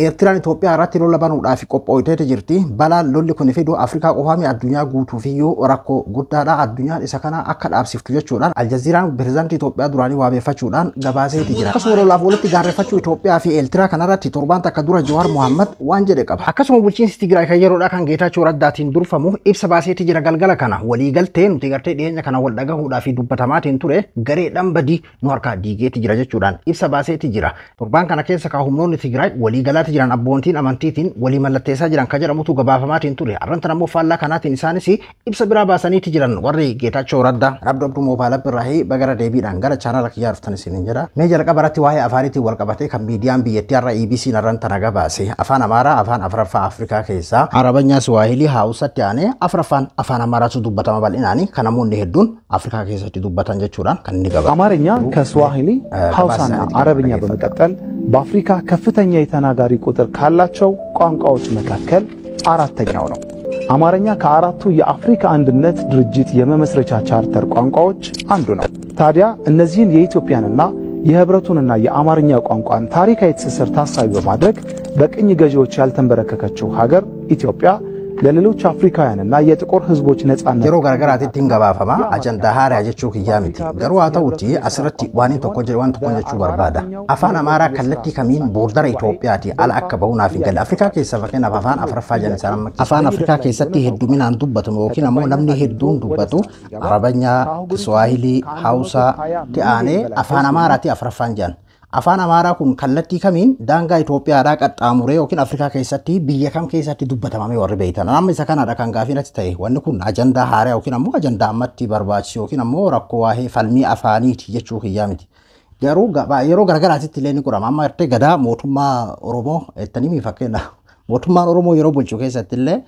Eertiraan Itoophiyaa irratti lola banuudhaaf qophooyteeti jirti. Balaan lolli kun fidu Afrikaa qofaami addunyaa guutuufiyyuu rakkoo guddaadha. Addunyaan isa kana akka dhaabsiftu jechuudhaan Aljaziiraan pirezidaantii Itoophiyaa duraanii waabeeffachuudhaan gabaaseeti jira. Akkasuma lolaaf walitti gaarreeffachuu Itoophiyaa fi Eertiraa kanarratti torbaan takka dura Jawaar Mohammad waan jedhe qaba. Akkasuma bulchiinsi Tigraay kan yeroodhaa kan Geetaachoo Raddaatiin durfamu ibsa baaseeti jira galgala kana. Waliigaltee nuti gartee dhiyeenya kana wal dhagahuudhaa fi dubbatamaatiin ture gareedhaan badii nu harkaa diigeeti jira jechuudhaan ibsa baaseeti jira. Torbaan kana keessa kan humnoonni Tigraay waliigalaa jiran abbootiin amantiitiin walii mallatteessaa jiran kan jedhamutu gabaafamaatiin ture. Arrantan ammoo faallaa kanaatiin isaanis ibsa biraa baasaniiti jiran warri Geetaachoo Raddaa. Abduu Abduu Moobaala Birraahii bagara deebiidhaan gara chaanala kiyyaa dhuftan isiniin jedha. Mee jalqaba irratti waa'ee afaaniitiin wal qabatee kan miidiyaan biyyattii har'a EBC arran tana gabaase. Afaan Amaaraa afaan afuraffaa Afrikaa keessaa Arabanyaa Siwaahilii Haawusatti aanee afuraffaan afaan Amaaraatu dubbatama bal'inaani kan namoonni hedduun Afrikaa keessatti dubbatan jechuudhaan kan inni gabaase. አማርኛ ከስዋሂሊ ሐውሳና አረብኛ በመቀጠል በአፍሪካ ከፍተኛ የተናጋሪ ቁጥር ካላቸው ቋንቋዎች መካከል አራተኛው ነው። አማርኛ ከአራቱ የአፍሪካ አንድነት ድርጅት የመመስረቻ ቻርተር ቋንቋዎች አንዱ ነው። ታዲያ እነዚህን የኢትዮጵያንና የህብረቱንና የአማርኛ ቋንቋን ታሪካዊ ትስስር ታሳቢ በማድረግ በቅኝ ገዢዎች ያልተንበረከከችው ሀገር ኢትዮጵያ ለሌሎች አፍሪካውያንና የጥቁር ህዝቦች ነጻነት Yeroo garagaraatitti hin gabaafama ajandaa haaraa jechuu kiyyaa miti. Garuu haa ta'uti asirratti waan tokko waan tokko jechuu barbaada. Afaan Amaaraa kallattii kamiin boordara Itoophiyaati ala akka bahu naaf hin galle. Afrikaa keessa fakkeenyaaf afaan afuraffaa jedhan isaan amma. Afaan Afrikaa keessatti hedduminaan dubbatamu yookiin ammoo namni hedduun dubbatu Arabanyaa, Kiswaahilii, Hausaa ti aanee afaan Amaaraati afuraffaan jedhan. Afaan Amaaraa kun kallattii kamiin daangaa Itoophiyaadhaa qaxxaamuree yookiin Afrikaa keessatti biyya kam keessatti dubbatamame warri beektan. Amma isa kanadha kan gaafii natti ta'e. Wanni kun ajandaa haaraa yookiin ammoo ajandaa ammatti barbaachisu yookiin ammoo rakkoo waa'ee falmii afaaniiti jechuu kiyyaa miti. Garuu yeroo garagaraatitti illee ni qorama. Amma gartee gadaa mootummaa Oromoo jettanii fakkeenya mootummaan Oromoo yeroo bulchu keessatti illee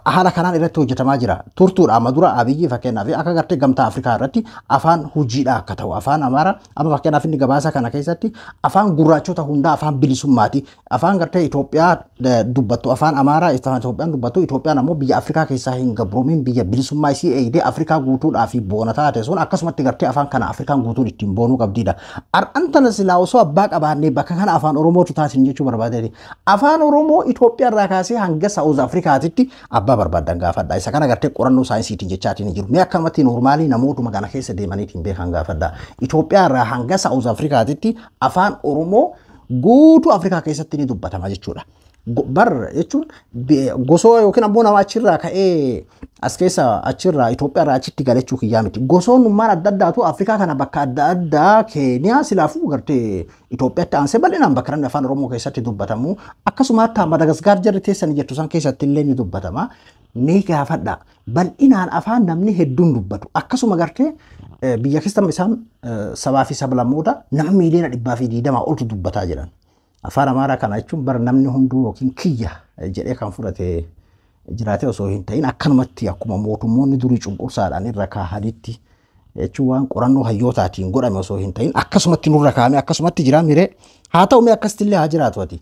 haala kanaan irratti hojjetamaa jira. Turtuudha amma dura Abiyyi fakkeenyaaf akka gartee gamtaa Afrikaa irratti afaan hojiidha akka ta'u afaan Amaaraa amma fakkeenyaaf inni gabaasa kana keessatti afaan gurraachota hundaa afaan bilisummaati. Afaan gartee Itoophiyaa dubbattu afaan Amaaraa Itoophiyaan dubbattu Itoophiyaan ammoo biyya Afrikaa keessaa hin gabroomin biyya bilisummaa isii eegdee Afrikaa guutuudhaa fi boona taate sun akkasumatti gartee afaan kana Afrikaan guutuun ittiin boonuu qabdiidha. Har'an tana silaa osoo abbaa qabaannee bakka kana afaan Oromootu taasisan jechuu barbaadeeti. Afaan Oromoo Itoophiyaa irraa kaasee hanga Saawuz Afrikaatitti abbaa barbaadan gaafadha. Isa kana gartee qorannoo saayinsiitiin jechaatiin hin jiru. Mee akkanumatti noormaalii namootuma kana keessa deemaniitiin beekan gaafadha. Itoophiyaa irraa hanga Saawuz Afrikaatitti afaan Oromoo guutuu Afrikaa keessatti ni dubbatama jechuudha. Bar jechuun gosoo yookiin ammoo nama achirraa ka'ee as keessa achirraa Itoophiyaa irraa achitti galechuu kiyyaa miti. Gosoonnummaan adda addaatu Afrikaa kana bakka adda addaa Keeniyaa silaafuu gartee Itoophiyaatti aansee bal'inaan bakka namni afaan Oromoo keessatti dubbatamu akkasuma hatta Madagaskaar jarri teessanii jettu san keessatti illee ni dubbatama. Mee gaafadha. Bal'inaan afaan namni hedduun dubbatu akkasuma gartee biyya keessa isaan sabaa fi sablammoota nama miiliyoona 120 oltu dubbataa jiran. Afaan Amaaraa kana jechuun bara namni hunduu yookiin kiyya jedhee kan fudhate jiraate osoo hin ta'in akkanumatti akkuma mootummoonni durii cunqursaadhaan irra kaahanitti jechuun waan qorannoo hayyootaatiin godhame osoo hin ta'in akkasumatti nurra kaa'ame akkasumatti jira miree haa ta'u mee akkasitti illee haa jiraatu ati.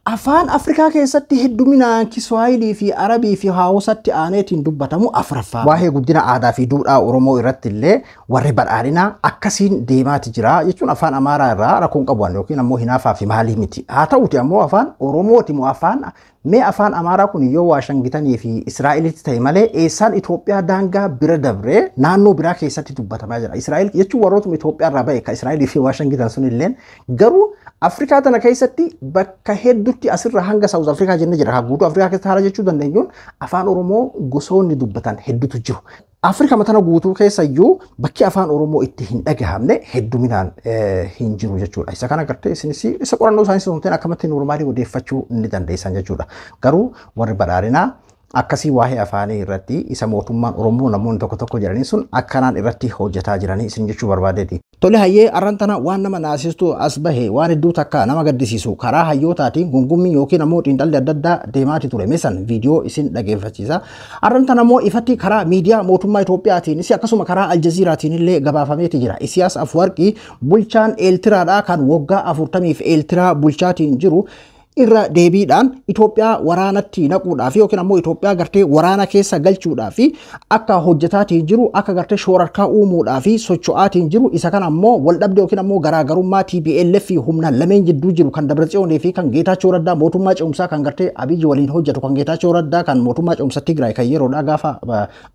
Afaan Afrikaa keessatti hedduminaan Kiswaahilii fi Arabii fi Haawusatti aaneetiin dubbatamu afuraffaa. Waa'ee guddina aadaa fi duudhaa Oromoo irratti illee warri badhaadhinaa akkasiin deemaati jira jechuun afaan Amaaraa irraa rakkoon qabu yookiin ammoo hinaafaa fi maalii miti. Haa ta'uti ammoo afaan Oromooti moo afaan mee afaan Amaaraa kun yoo Waashingitanii fi Israa'elitti ta'e malee eessaan Itoophiyaa daangaa bira dabree naannoo biraa keessatti dubbatamaa jira. Israa'el jechuun warrootuma Itoophiyaa irraa ba'e kan Israa'elii fi Waashingitan sun illeen garuu Afrikaa tana keessatti bakka hedduutti asirra hanga Saawuz Afrikaa jennee jira. Guutuu Afrikaa keessatti haala jechuu dandeenyuun afaan Oromoo gosoonni dubbatan hedduutu jiru. Afrikaa tana guutuu keessa iyyuu bakki afaan Oromoo itti hin dhagahamne hedduminaan hin jiru jechuudha. Isa kana gartee isinis isa qorannoo saayinsii osoo hin ta'in akkamatti noormaalii odeeffachuu ni dandeessan jechuudha. Garuu warri badhaadhinaa akkasii waa'ee afaanii irratti isa mootummaan Oromoo namoonni tokko tokko jedhanii sun akkanaan irratti hojjetaa jiranii isin jechuu barbaadeeti. Tole hayyee arran tana waan nama naasistu as bahe waan hedduu takka nama gaddisiisu karaa hayyootaatiin gungummii yookiin ammoo xiinxalli adda addaa deemaati ture. Meesan viidiyoo isin dhageeffachiisa. Arran tana ammoo ifatti karaa miidiyaa mootummaa Itoophiyaatiinis akkasuma karaa Aljaziiraatiin illee gabaafameeti jira. Isiyaas Afwarqii bulchaan Eeltiraadhaa kan waggaa 40f Eeltiraa bulchaatiin jiru Irra deebiidhaan Itoophiyaa waraanatti naquudhaaf yookiin ammoo Itoophiyaa gartee waraana keessa galchuudhaaf akka hojjetaatiin jiru, akka gartee shoorarkaa uumuudhaaf socho'aatiin jiru. Isa kana ammoo waldhabdee yookiin ammoo garaagarummaa TPLF humna lameen jidduu jiru kan Dabratsiyoonii fi kan Geetaachoo Raddaa mootummaa ce'umsaa kan gartee Abiyyi waliin hojjetu, kan Geetaachoo Raddaa kan mootummaa ce'umsaa Tigraay kan yeroodhaa gaafa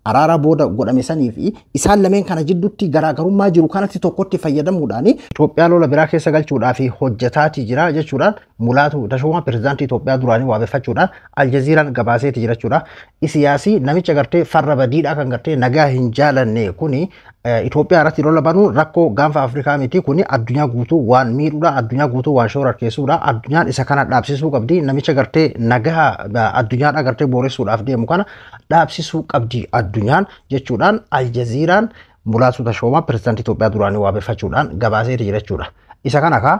araara booda godhame sanii fi isaan lameen kana jidduutti garaagarummaa jiru kanatti tokkotti fayyadamuudhaan Itoophiyaa lola biraa keessa galchuudhaaf hojjetaatii jira jechuudhaan Mulaatu Tashoomaa pirezidaantii Itoophiyaa duraanii waabeffachuudhaan Aljaziiraan gabaaseeti jira jechuudha. Isiyaasii namicha gartee farra badiidhaa kan gartee nagaa hin jaalanne kuni Itoophiyaa irratti lola banuun rakkoo gaanfa Afrikaa miti, kuni addunyaa guutuu waan miidhuudha, addunyaa guutuu waan shoorarkeessuudha. Addunyaan isa kana dhaabsisuu qabdi. Namicha gartee nagaa addunyaadhaa gartee booressuudhaaf deemu kana dhaabsisuu qabdi addunyaan jechuudhaan Aljaziiraan Mulaatu Tashoomaa pirezidaantii Itoophiyaa duraanii waabeffachuudhaan gabaaseeti jira jechuudha. Isa kana kaa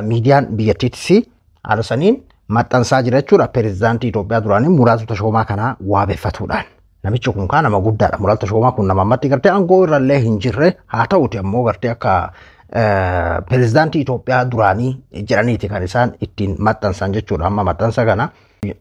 miidiyaan biyyattiitis haala saniin maxxansaa jira jechuudha. Pirezidaantii Itoophiyaa duraanii Mulaatu Tashoomaa kana waabeffatuudhaan. Namichi kun kaa nama guddaadha. Mulaatu Tashoomaa kun nama ammatti gartee aangoo irrallee hin jirre haa ta'uti ammoo gartee akka pirezidaantii Itoophiyaa duraanii jedhaniiti kan isaan ittiin maxxansan jechuudha. Amma maxxansa kana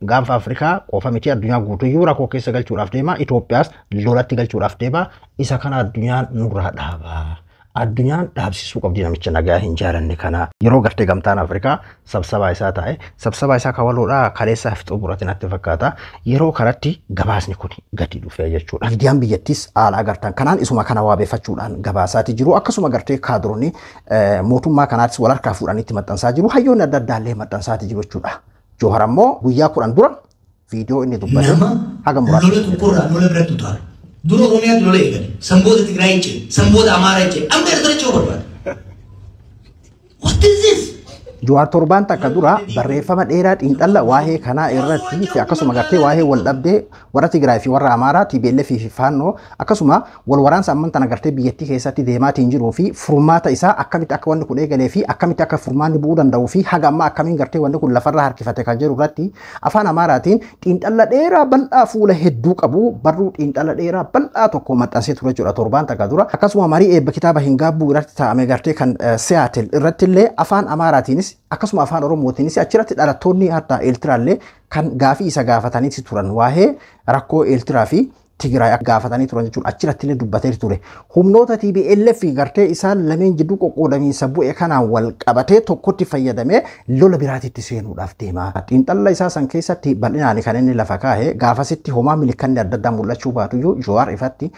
gaanfa Afrikaa qofa miti, addunyaa guutuyyuu rakkoo keessa galchuudhaaf deema. Itoophiyaas lolatti galchuudhaaf deema. Isa kana addunyaan nurraa dhaaba. Addunyaan dhaabsisuu qabdi namicha nagaa hin jaalanne kana. Yeroo gartee gamtaan Afrikaa sabsabaa isaa taa'e, sabsabaa isaa kawaloodhaa kaleessaaf xumurate natti fakkaata. Yeroo kanatti gabaasni kun gadi dhufee jechuudha. Miidiyaan biyyattiis haala agartan kanaan isuma kana waabeeffachuudhaan gabaasaati jiru. Akkasuma gartee kaadiroonni mootummaa kanaatis wal harkaa fuudhaniitti maxxansaa jiru. Hayyoonni adda addaallee maxxansaati jiru jechuudha. Joohar ammoo guyyaa 10 dura viidiyoo inni dubbate haga muraasa. Lola tokkorraa lola biratti utaala. Dura Oromiyaatti lola eegale. San booda Tigraay ce'e. San booda Amaaraa ce'e. Amma Eertira ce'uu barbaada. What is this? Jawaar torbaan takka dura barreeffama dheeraa xiinxalla waa'ee kanaa irratti fi akkasuma gartee waa'ee wal dhabdee warra Tigraay fi warra Amaaraa, TPLF fi Faannoo, akkasuma wal waraansa amman tana gartee biyyattii keessatti deemaatiin jiruu fi furmaata isaa, akkamitti akka wanni kun eegalee fi akkamitti akka furmaanni bu'uu danda'uu fi haga ammaa akkamiin gartee wanni kun lafarraa harkifate kan jiru irratti afaan Amaaraatiin xiinxalla dheeraa bal'aa fuula hedduu qabu, barruu xiinxalla dheeraa bal'aa tokko maxxansee ture jechuudha torbaan takka dura. Akkasuma marii eebba kitaaba hin gaabbuu irratti taa'ame gartee kan Seattle irratti illee afaan Amaaraatiinis akkasuma afaan Oromootiinis achirratti dhalattoonni har'a Eertiraallee kan gaafii isa gaafataniiti turan, waa'ee rakkoo Eertiraa fi Tigraay gaafatanii turan jechuudha. Achirratti illee dubbatee ture. Humnoota TPLF gartee isaan lameen jidduu qoqqoodamiinsa bu'e kanaan wal qabatee tokkotti fayyadamee lola biraatitti seenuudhaaf deema. Xiinxalla isaa san keessatti bal'inaan kan inni lafa kaa'e, gaafasitti homaa milikanni adda addaa mul'achuu baatuyyuu, Jawaar ifatti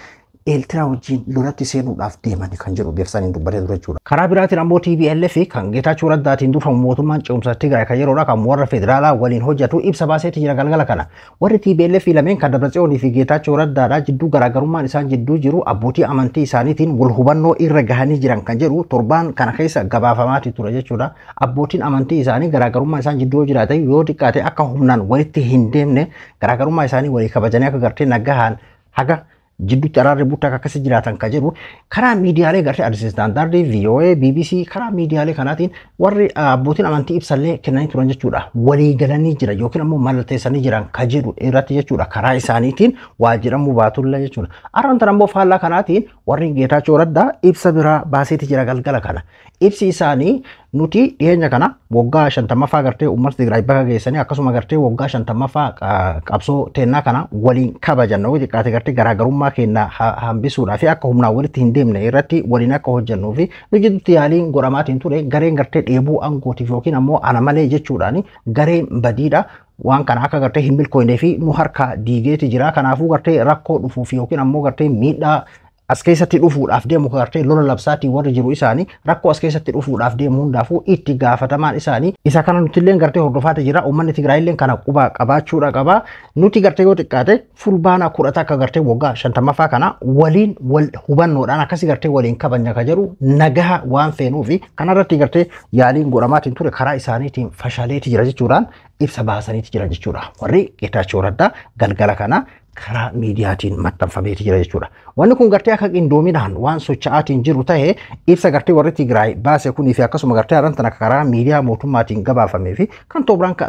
Eertiraa wajjin lolatti seenuudhaaf deemani kan jedhu beeksisaniin dubbatee ture jechuudha. Karaa biraatiin ammoo TPLF kan Geetaachoo Raddaatiin durfamu, mootummaan ce'umsa Tigraay kan yeroodhaa kan warra federaalaa waliin hojjetu, ibsa baaseeti jira galgala kana. Warri TPLF lameen kan Dabratsiyoonii fi Geetaachoo Raddaadhaa jidduu garaagarummaan isaan jidduu jiru abbootii amantii isaaniitiin wal hubannoo irra gahanii jiran kan jedhu torbaan kana keessa gabaafamaati ture jechuudha. Abbootiin amantii isaanii garaagarummaan isaan jidduu jiraate yoo xiqqaate akka humnaan walitti hin deemne, garaagarummaa isaanii walii kabajanii akka gartee nagahaan haga jidduutti araarri buttaa akka akkasii jiraatan kan jedhu karaa miidiyaalee gartee Addis Standard, VOA, BBC, karaa miidiyaalee kanaatiin warri abbootiin amantii ibsallee kennanii turan jechuudha. Walii galanii jira yookiin ammoo mallatteessanii jiran kan jedhu irratti jechuudha. Karaa isaaniitiin waa jedhamu baatullee jechuudha. Arraan tan ammoo faallaa kanaatiin warri Geetaachoo Raddaa ibsa biraa baaseeti jira galgala kana. Ibsi isaanii, nuti dhiyeenya kana waggaa 50ffaa gartee uummata Tigraay bakka geessanii, akkasuma gartee waggaa 50ffaa qabsoo teennaa kana waliin kabajanna, yoo xiqqaate gartee garaagarummaa keenya hambisuudhaa fi akka humnaan walitti hin deemne irratti waliin akka hojjennuu fi nu jidduutti yaaliin godhamaatiin ture, gareen gartee dheebuu aangootiif yookiin ammoo ana malee jechuudhaan gareen badiidha. Waan kana akka gartee hin milkoofnee fi nu harka diigeeti jira. Kanaafuu gartee rakkoo dhufuuf yookiin ammoo gartee miidhaa as keessatti dhufuudhaaf deemu, gartee lola labsaatii warri jiru isaanii, rakkoo as keessatti dhufuudhaaf deemu hundaafuu itti gaafatamaan isaanii. Isa kana nutillee gartee hordofaate jira. Uummanni Tigraayillee kana quba qabaachuudha qaba. Nuti gartee yoo xiqqaate fulbaana 10 gartee waggaa 50ffaa kana waliin wal hubannoodhaan akkasii gartee waliin kabajna ka jedhu nagaha waan feenuu fi kanarratti gartee yaaliin godhamaatiin ture karaa isaaniitiin fashaleeti jira jechuudhaan ibsa baasaniiti jira jechuudha. Warri Geetaachoo Raddaa galgala kana karaa miidiyaatiin maxxanfameeti jira jechuudha. Wanni kun gartee akka qindoominaan waan socho'aatiin jiru ta'e, ibsa gartee warri Tigraay baase kunii fi akkasuma gartee har'aan tana karaa miidiyaa mootummaatiin gabaafamee fi kan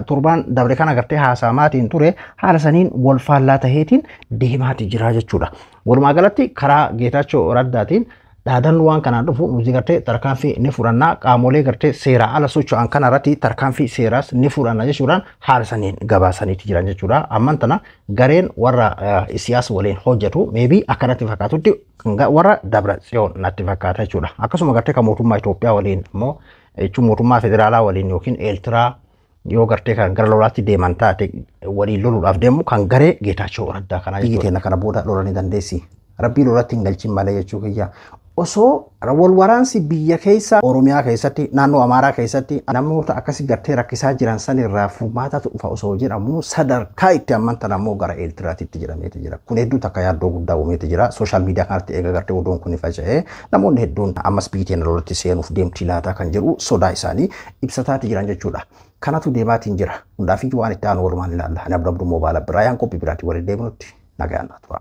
torbaan dabre kana gartee haasaamaatiin ture haala saniin wal faallaa taheetiin deemaati jira jechuudha. Walumaa galatti karaa Geetaachoo Raddaatiin Dhaadannoo waan kanaan dhufu nuti gartee tarkaanfii ni fudhannaa, qaamolee gartee seeraa ala socho'an kana irratti tarkaanfii seeraas ni fudhanna jechuudhaan haala saniin gabaasaniiti jiran jechuudha. Amman tana gareen warra Isiyaas waliin hojjetu maybe akkanatti fakkaatutti warra Dabra Tsiyoon natti fakkaata jechuudha. Akkasuma gartee kan mootummaa Itoophiyaa waliin immoo, jechuun mootummaa federaalaa waliin yookiin Eeltiraa yoo gartee kan gara lolaatti deeman taate waliin loluudhaaf deemu kan garee Geetaachoo Raddaa kanaa jechuudha. Biyyi teenya kana booda lola ni dandeessi. Rabbii lolatti hin galchin malee jechuu kiyya. Osoo wal waraansi biyya keessa, Oromiyaa keessatti, naannoo Amaaraa keessatti namoota akkasii gartee rakkisaa jiran sanirraa furmaatatu dhufa osoo jedhamu, sadarkaa itti amman tana immoo gara Eeltiraatitti jedhameeti jira. Kun hedduu takka yaaddoo guddaa uumeeti jira. Social media kanatti eega gartee oduun kun faca'ee namoonni hedduun ammas biyyi teenya lolatti seenuuf deemti laataa kan jedhu sodaa isaanii ibsataati jiran jechuudha. Kanatu deemaatiin jira. Hundaafiyyuu waan itti aanu walumaan ilaalla. Ani Abduu Moobaala biraa yaan qophii biraatiin waliin deebinutti nagaan tura.